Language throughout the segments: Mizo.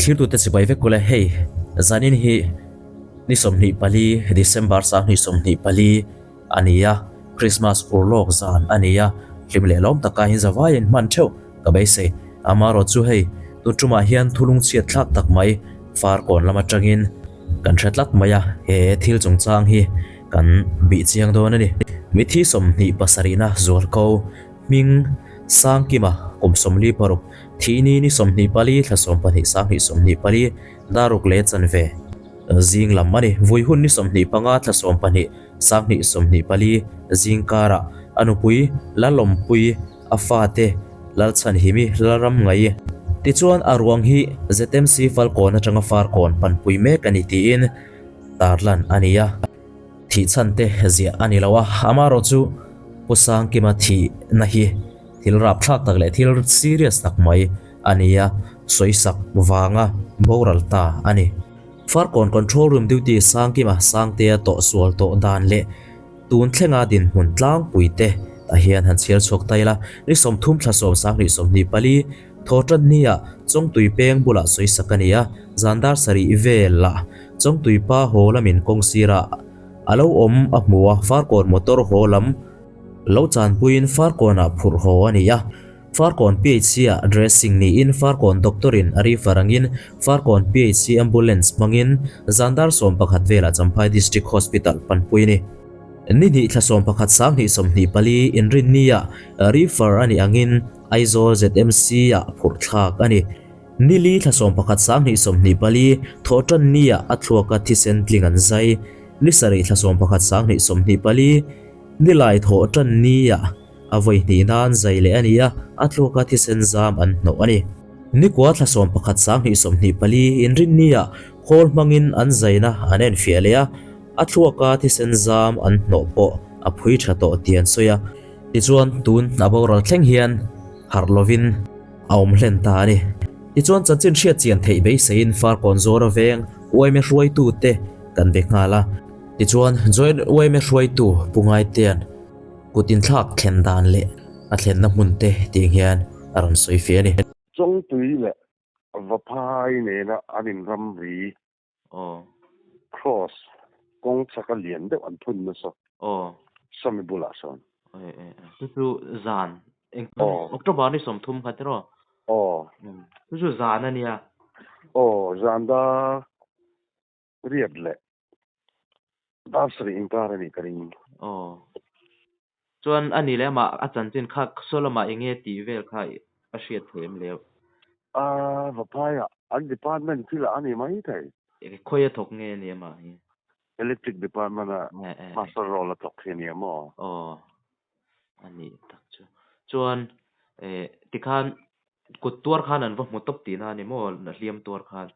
Thlirtute chibai vek ule hei zanin hi ni 24 December 2024 a ni a, Christmas urlawk zan a ni a, hlim leh lawm taka in zavaiin hman theuh ka beisei. Amarawh chu hei tun tumah hian thulung chhiat thlak tak mai Farkawn lam atangin kan hre tlat mai a, he thil chungchang hi kan bih chiang dawn a ni. Mithi 27na zualko hming Sangkima kum 46, thihni ni 24 thla 12 sanghnih 24 daruk leh chanve zing lam a ni. Vui hun ni 25 thla 12 sanghnih 24 zing karah a nupui Lalawmpui a fate Lalchhanhimi Lalram ngai tichuan a ruang hi ZMC Falkawn atanga Farkawn panpui mek a ni tiin tarlan a ni a. Thih chhan te ziah a ni lo a, amaherawh chu Pu Sangkima thihna hi thil rapthlak tak leh thil serious tak mai a ni a, sawisak vanga boral ta a ni. Farkawn Control Room duty Sangkima Sangtea tawh sual tawh dan leh tun thlenga dinhmun tlangpui te tah hian han chhiar chhuak ta ila, ni 30 thla 10 sanghnih 24 thaw tan nia Chawngtui peng bulah sawisak a ni a, zan dar sarih velah Chawngtui pa haw lamin kawng sirah a lo awm a hmu a, Farkawn motor haw lam lo chanpuiin Farkawnah phurh haw a ni a. Farkawn PHC-ah dressing niin Farkawn doctor-in a refer angin Farkawn PHC ambulance hmangin zan dar 11 velah Champhai District Hospital panpui a ni. Ni hnih thla 11 sanghnih 24 inrinnia refer a nih angin Aizawl ZMC-ah phurh thlak a ni. Nili thla 11 sanghnih 24 thawh tan nia a thluaka thisen tling an zai. Ni sarih thla 11 sanghnih 24 nilai thawh tan nia a vawi hnih nan zai leh a ni a, a thluaka thisen zam an hnawh a ni. Nikua thla 11 sanghnih 24 inrin nia khawl hmangin an zaina an enfiah leh a, a thluaka thisen zam an hnawh pawh a phui tha tawh tih an sawi a. Tichuan tun a boral thleng hian harh lovin a awm hlen ta a ni. Tichuan chanchin hriat chian theih beiseiin Farkawn Zawra veng uaime hruaitute kan be nghal a. Tichuan Joint uaime hruaitu Pu Ngaitean kut inthlak thlen dan leh a thlenna hmun te tih hian a rawn sawi fe a ni. Chawngtui leh Vaphai nena an inramri cross kawng chaka lian deuh an phun nasa sawmi bulah sawn. Chu chu zan October ni 30 kha tiraw? Chu chu zan a nia. Aw zan dar riat leh dar sarih inkar a nih ka ring. Aw. Chuan a ni leh amah a chanchin kha saw lamah eng nge tih vel kha a hriat theih em le? A Vaphaiah an department thil ah a ni mai thei. Khawi a thawk nge a ni amah hi? Electric department a master role a thawk hi a ni em aw? Aw a nih tak chu. Chuan tikhan kut tuar khan an va hmu tawp tihna a ni maw hliam tuar khan?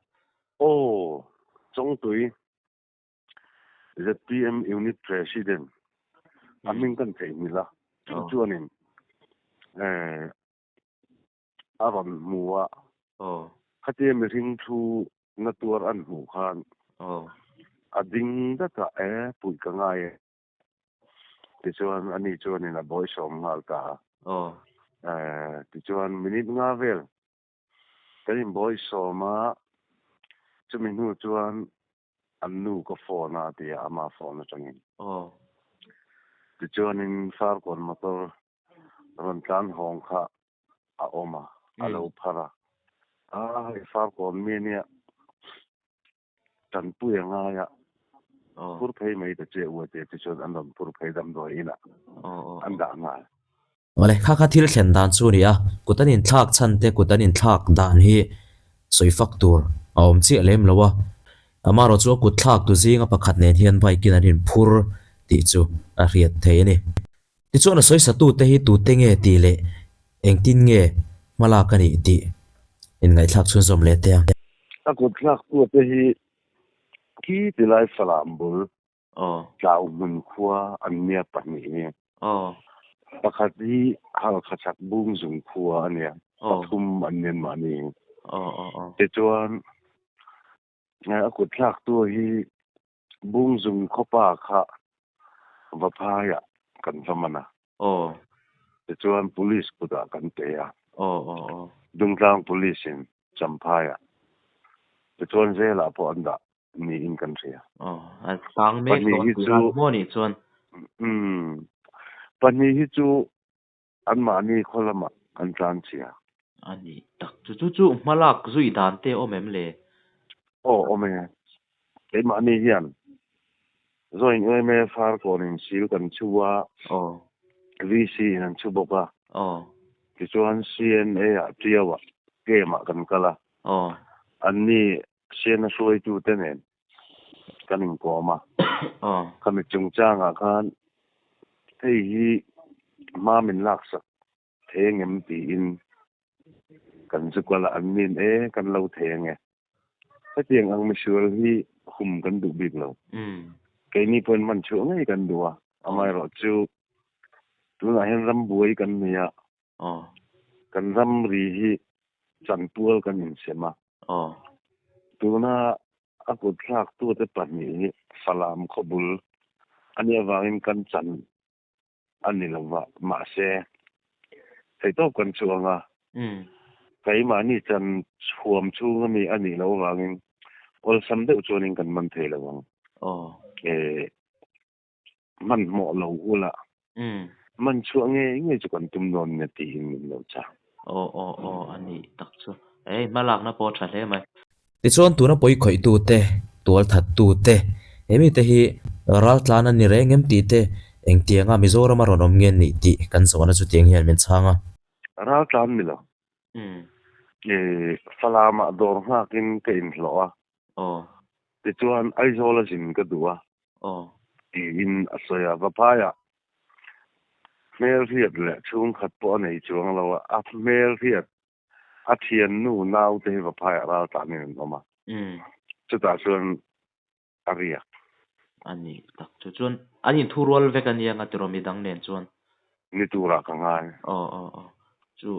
Aw Chawngtui ZPM Unit President a hming kan theihnghilh a, chu chuanin a rawn hmu a, khatia mihring thu na tuar an hmuh khan a ding dat a, e puih ka ngai e tichuan ani chuanin a bawisawm nghal ta a, tichuan minute nga vel kan inbawisawm a, chumi hnu chuan an nu ka phone a tia ama phone atangin. Tichuanin Farkawn motor rawn tlan hawng kha a awm a, a lo phar a. A hei Farkawn mi ania tanpui a ngai a, phur phei mai ta che u a tia tichuan an rawn phur phei damdawi inah an dah nghal. Awle, kha kha thil thlen dan chu a ni a, kut an inthlak chhan te kut an inthlak dan hi sawi fak tur a awm chiah lem lo a, amaherawh chu a kut thlak tu zinga pakhat nen hian bike in an inphur tih chu a hriat thei a ni. Tichuan a sawi satu te hi tute nge tih leh engtin nge hmalak a nih tih inngaihthlak chhunzawm leh teh ang. A kut thlak tu te hi khi tilai falam bul Tlau hmun khua an nia pahnih hi. Pakhat hi Halkha chhak Bungzung khua a nia, pathum an nia mahni hi. Tichuan a kut thlak tu hi Bungzung khawpa kha Vaphaiah kan va man a. Tichuan police kutah kan pe a. Dungtlang police in Champhaiah. Tichuan zelah pawh an dah niin kan hria. Aw, a tang mek Pahnih dawn hi tih chu ran maw nih chuan. Umm, pahnih hi chu anmahni khaw lamah an tlan chhia. A ni tak chu chu chu hmalak zui dan te awm em le? Aw, awm e. Keimahni hian Zawin yma Farkawnin sil kan chhu a, Aw. VC in an chhu bawk a. Aw. Tichuan CNA ah Tiau-ah camp-ah kan kal a. Aw. Anni CNA hruaitute nen kan inkawm a. Aw. Khami chungchangah khan hei hi hma min laksak thei angem tiin kan zu kal a, an nin e kan lo thei ange. Hetiang ang misual hi hum kan duh bik lo. Keini pawhin man chhuah ngei kan duh a, amaherawh chu tunah hian rambuai kan nei a, kan ramri hi chanpual kan insem a. Tuna a kut thlaktute pahnih hi Falam khawbul a nih avangin kan chan a ni lo va, mahse theihtawp kan chuang a, keimahni chan chhuam chhung ami a nih loh avangin awlsam deuh chuanin kan man thei lo ang. Hmanhmawh lo ula, man chhuah ngei ngei chu kan tum dawn nia tiin min lo chang. Aw aw aw a nih tak chu. Ei hmalakna pawh a tha hle mai. Tichuan tuna pawi khawihtute, tualthattute, he mite hi raltlan a ni reng em tih te engtianga Mizoram a rawn awm nge nih tih kan zawhna chu tiang hian min chhang a. Raltlan ni lo. Falamah dawr nghakin ka inhlawh a. Tichuan Aizawl a zin ka duh a. Tiin a sawi a. Vaphaiah hmelhriat leh chhungkhat pawh a nei chuang lo a, a hmelhriat A thiannu naute hi Vaphaiah ral tlanin an awm a, chutah chuan a riak. A ni tak chu chuan an inthurual vek a nia nga tiraw midang nen chuan. Ni turah ka ngai. Aw aw aw chu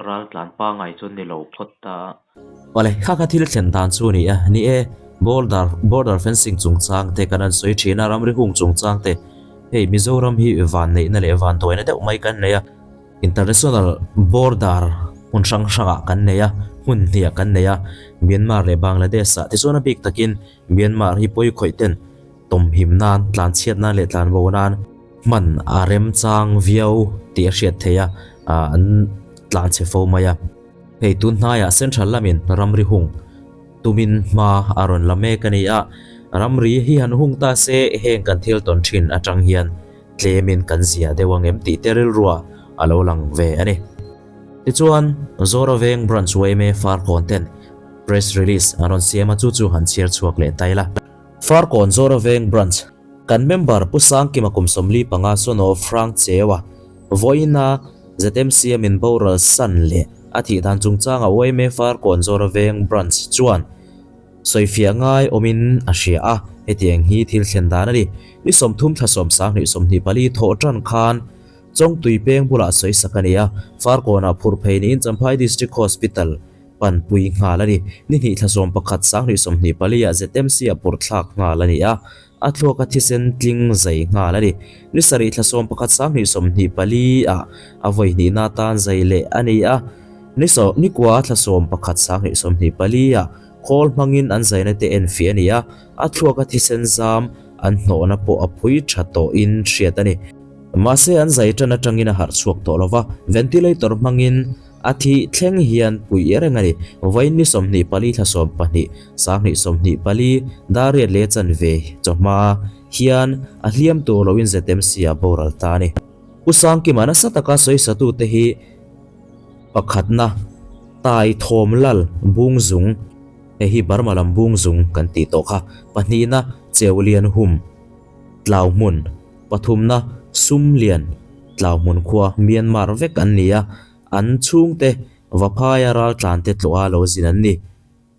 ral tlan pangai chuan ni lo phawt ta a. Awle, kha kha thil thlen dan chu a ni a, ni e, border border fencing chungchang te kan han sawi thin a, ramri hung chungchang te, hei Mizoram hi vanneihna leh vanduaina deuh mai kan nei a, International border hmun hrang hrangah kan nei a, hmun hniah kan nei a, Myanmar leh Bangladesh ah tichuan a bik takin Myanmar hi pawi khawih ten tawmhim nan, tlanchhiat nan leh tlanbo nan hman a remchang viau tih a hriat theih a, an tlanchhe fo mai a. Hei tun hnaiah Central lamin ramri hung tumin hma a rawn la mek a ni a, ramri hi han hung ta se heng kan thil tawn thin atang hian tlemin kan zia deuh ang em tih te rilrua a lo lang ve a ni. Tichuan, Zora Veng Branch yma Farkawn ten Press Release an rawn siam a chu chu han chhiar chhuak leh ta ila. Farkawn Zora Veng Branch kan member Pu Sangkima kum 45 Sono Frank Cheua vawiina ZMC a min boral san leh a thih dan chungchanga yma Farkawn Zora Veng Branch chuan Sawifiah ngai awmin a hria a, hetiang hi thil thlen dan a ni. Ni 30 thla 10 24 thawh tan khan Chawngtui peng bulah sawisak a ni a, Farkawnah phurh phei niin Champhai District Hospital panpui nghal a ni. Ni hnih thla 11 24 ah ZMC ah phurh thlak nghal a ni a, a thluaka thisen tling zai nghal a ni. Ni sarih thla 11 24 ah a vawi hnihna atan zai leh a ni a, ni nikua thla 11 24 ah Khawl hmangin an zaina te enfiah a ni a, a thluaka thisen zam an hnawhna pawh a phui tha tawhin hriat a ni. Mahse an zai tan atangin a harh chhuak tawh lova, ventilator hmangin a thih thleng hian puih reng a ni. Vawiin ni 24 thla 12, 2024 Dariat leh chanve chawhma hian a hliam tur loin ZMC ah boral ta a ni. Pu Sangkima nasa taka sawisatute hi Pakhatna, Tai thawm lal bung zung, hei hi Burma lam bung zung kan tih tawh kha. Pahnihna, Cheu lian hum, tlau hmun. Pathumna, Sum lian, tlau hmun khua, Myanmar vek an ni a, an chhungte Vaphaia raltlante tlawha lo zin an ni.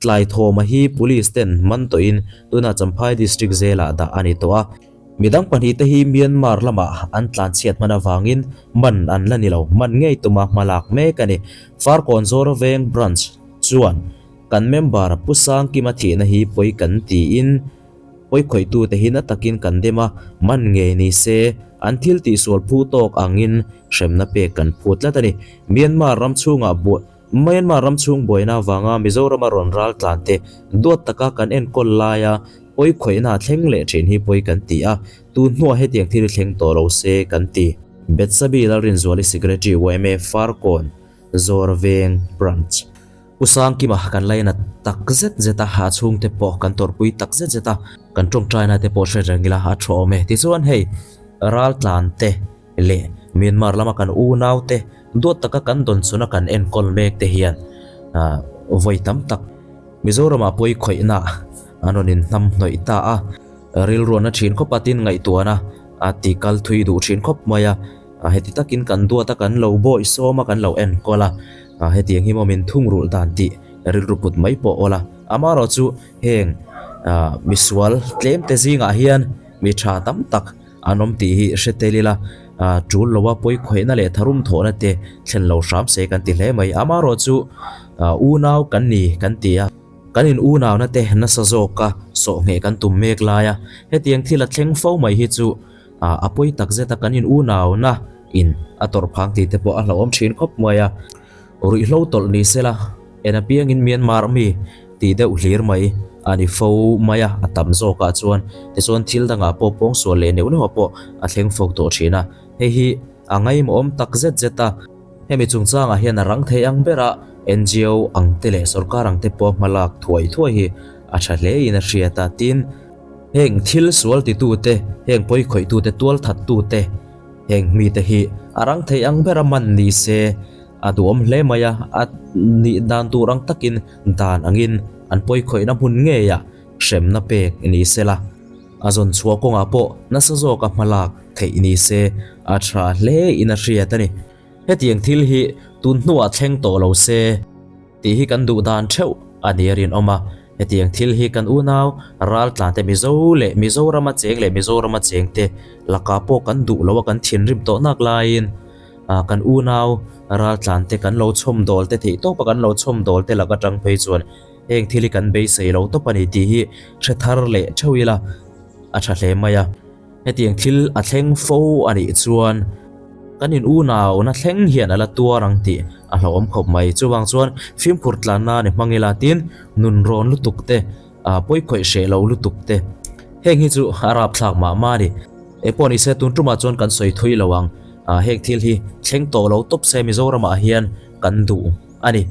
Tlai Thawma hi Police ten man tawhin tunah Champhai District Jail-ah dah a ni tawh a. Midang pahnihte hi Myanmar lamah an tlanchhiat hman avangin man an la ni lo, man ngei tuma hma lak mek a ni. Farkawn Zora Veng Branch chuan kan member Pu Sangkima thihna hi pawi kan tiin pawi khawihtute hi na takin kan dem a, man ngei ni se an thil tihsual phu tawk angin hremna pek kan phut tlat a ni. Myanmar ram chhungah buai. Myanmar ram chhung buaina avanga Mizorama rawn ral tlan te duat taka kan enkawl laia pawi khawihna a thleng leh thin hi pawi kan ti a, tun hnuah hetiang thil hi thleng tawh lo se kan ti. Betsabi Lalrinzuali Secretary yma Farkawn Zawr Veng Branch. Pu Sangkima kan laina tak zet zet a, a chhungte pawh kan tawrhpui tak zet zet a, kan tawngtaina te pawh hre reng ila a tha awm e. Tichuan hei ral tlan te leh Myanmar lama kan unau te duat taka kan dawn chuna kan enkawl mek te hian vawi tam tak Mizoramah pawi khawihna an rawn inhnam hnawih ta a, rilruahna thin khawp a tin ngaihtuahna a ti kal thui duh thin khawp mai a. A heti takin kan duat a, kan lo bawih sawm a, kan lo enkawl a, a hetiang hi maw min thungrulh dan tih rilru put mai pawh awl a. Amaherawh chu heng misual tlem te zingah hian mi tha tam tak an awm tih hi hre tel ila, tul loa pawi khawihna leh tharum thawhna te thlen lo hram se kan ti hle mai. Amaherawh chu unau kan ni kan ti a, kan in unauna te nasa zawka sawhngheh kan tum mek lai a, hetiang thil a thleng fo mai hi chu a pawi tak zet a kan in unauna in a tawrh phang tih te pawh a hlauhawm thin khawp mai a, ruihhlo tawlh ni sela en apiangin Myanmar mi tih deuh hlir mai a ni fo mai a, a tam zawkah chuan tichuan thil dangah pawh pawngsual leh neuh neuhah pawh a thleng fo tawh thin a, hei hi a ngaimawhawm tak zet zet a, hemi chungchangah hian a rang thei ang bera NGO ang te leh sorkar ang te pawh hma lak thuai thuai hi a tha hle in a hriat a, tin. Heng thil sual titute, heng pawi khawihtute, tualthattute, heng mite hi a rang thei ang bera man ni se a duhawm hle mai a, a nih dan tur ang takin dan angin an pawi khawihna hmun ngeiah hremna pek ni se la, a zawn chhuah kawngah pawh nasa zawka hmalak theih ni se a tha hle in a hriat a ni. Hetiang thil hi tun hnuah thleng tawh lo se. Tih hi kan duh dan theuh a ni a rinawm a, hetiang thil hi kan unau raltlante Mizo leh Mizorama cheng leh Mizorama chengte lakah pawh kan duh lo a, kan thinrim tawh nak laiin kan unau raltlante kan lo chhawmdawl te theih tawpa kan lo chhawmdawl te lak atang phei chuan heng thil hi kan beisei lo tawp a ni tih hi hre thar leh theuh ila a tha hle mai a. Hetiang thil a thleng fo a nih chuan kan in unauna thleng hian a la tuar ang tih a hlauhawm khawp mai. Chuvang chuan fimkhur tlanna ni hmang ila tin nun rawn lutuk te, pawi khawih hreh lo lutuk te heng hi chu a rapthlak mah mah a ni. Engpawh nise tun tumah chuan kan sawi thui lo ang. Heng thil hi thleng tawh lo tawp se Mizoramah hian kan duh a ni.